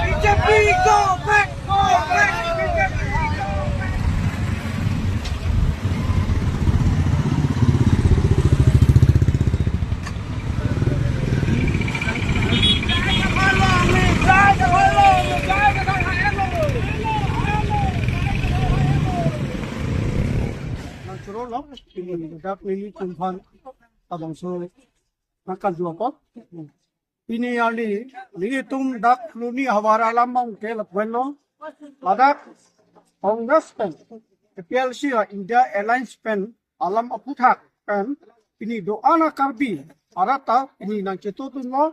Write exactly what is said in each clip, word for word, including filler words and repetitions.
B J P go back, go back, B J P go back. Nang choro lo, dak nelitum aphan labangso nangkarju apot. Pini arni nelitum dak Phuloni havar alam abangke lapu-an lo. Ladak Congress pen, A P H L C a India Alliance pen alam aphuthak pen pini do-an a Karbi arat ta pini nangchetongdunlo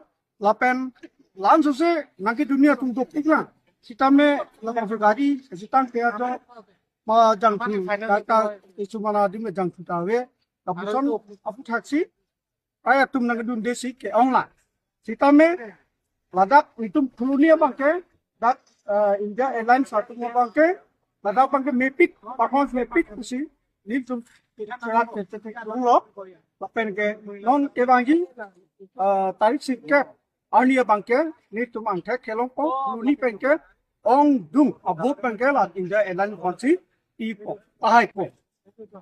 lapen la-an sose nangkedun atum dokpik lang. Sitame labangso gari sitang ke ado ma jangthu ta, ta isumana adim jangthu ta ave. Lapuson aphuthaksi ai atum nangkedunde si ke-ong lang. Sitame ladak nelitum Phuloni abangke dak, eh, India Alliance atum abangke ladak abangke mepik, performance mepik pusi nelitum cherak ke chetik lo. Lapen ke non kevangji, eh, tarik sirkep arni abangke nelitum angthek kelongpo, Phuloni pen ke ongdung a-vote pen ke la India Alliance aphansi pipo, pahaipo.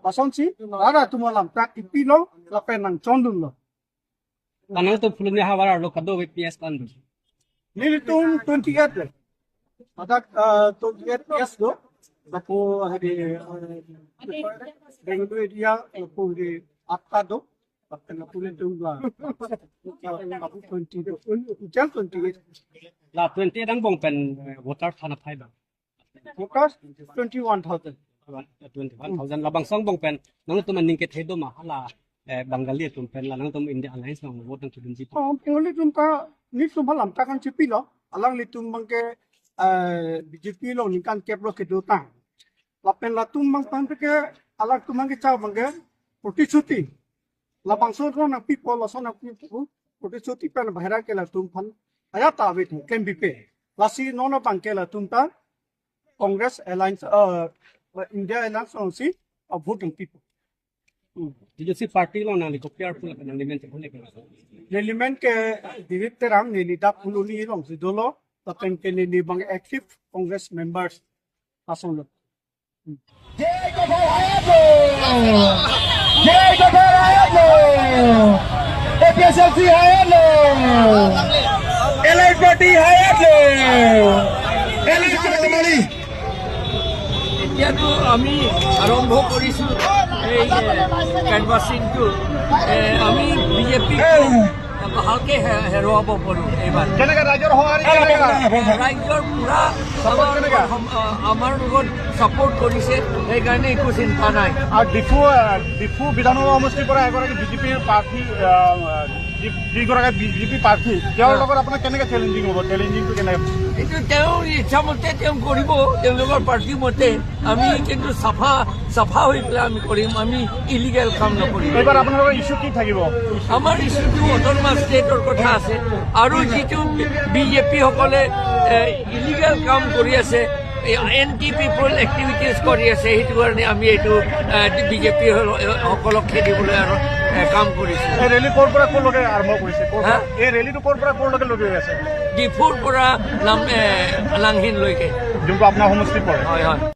Lasonsi rat atum alam tak kipilo lapen nangchondunlo. Nangtum Phuloni havar arlo kadokave P S kan do? Nelitum twenty-eight le. Ladak, eh, twenty-eight P S do. Lapu hari, eh, Bengaluru area, lapu hari atta do. Lapen lapu nelitum la, lapu twenty do. Total twenty-eight. La twenty-eight angbong pen, eh, voter aphan aphai bang? Voters twenty-one thousand. Twenty-one thousand. Labangso angbong pen nangtum aning kethe do ma hala, eh, Bengali atum pen la nangtum India Alliance nang vote nangkedunji? Oh, Bengali atum ta nelitum alam ta kan chepilo. Alanglitum abangke, eh, B J P along ningkan kep lo kedotang. Lapen latum abang pen ke alangtum abangke cha abangke protisruti. Labangso ron nangpipo, laso nangpipo, protisruti pen bahira ke latum aphan ajat ta ave thu klem bipe. Lasi non abangke latum ta Congress Alliance, eh, India Alliance alongsi, eh, vote nangpipo. Hmm. T J C party along nangli kopi arpu lapen nangli men chekun ke? Neli men ke Dilip Terang, neli dak Phuloni alongsi dolo, lapen ke neli abang active Congress members asong lo. J I Kathar hai aap log! J I Kathar hai aap log! A P H L C hai aap log! Allied party hai aap log! Allied party. এতিয়াতো আমি আৰম্ভ কৰিছো এই কেনভাছিংটো। এ, আমি বিজেপি ভালকে হে-, হেৰুৱাব পাৰো এইবাৰ। কেনেকে ৰাইজৰ সঁহাৰি কেনেকে? ৰাইজৰ পুৰা চাপৰ্ট আমাৰ কেনেকে? সম-, আ, আমাৰ লগত চাপৰ্ট কৰিছে, সেইকাৰণে একো চিন্তা নাই। আৰু ডিফু, আ, ডিফু বিধানসভা সমষ্টিৰ পৰা এগৰাকী বিজেপিৰ প্ৰাৰ্থী, আ, আ, যিগৰাকী বিজেপি প্ৰাৰ্থী, তেওঁৰ হয়। লগত আপোনাক কেনেকে চেলেঞ্জিং হ'ব? চেলেঞ্জিংটো কেনেকে? এইটো তেওঁৰ ইচ্ছা মতে তেওঁ কৰিব, তেওঁলোকৰ পাৰ্টি মতে। আমি কিন্তু চাফা, চাফা হৈ পেলাই আমি কৰিম, আমি ইলিগেল কাম নকৰিম। এইবাৰ আপোনালোকৰ ইছ্যু কি থাকিব? আমাৰ ইছ্যুটো অট'নমাছ ষ্টেটৰ কথা আছে, আৰু যিটো বিজেপি সকলে, এ, ইলিগেল কাম কৰি আছে, এণ্টি পিপল এক্টিভিটিজ কৰি আছে, সেইটো কাৰণে আমি এইটো, এ, বিজেপি সকলক খেদিবলৈ আৰু, এ, কাম কৰিছোঁ। এই ৰেলী ক'ৰ পৰা ক'লৈকে আৰম্ভ কৰিছে? ক'ৰ পৰা? হা? এই ৰেলীটো ক'ৰ পৰা ক'লৈকে লৈ গৈ আছে? ডিফুৰ পৰা নাম, এ, লাংহিনলৈকে। যোনটো আপোনাৰ সমষ্টিত পৰে? হয়, হয়।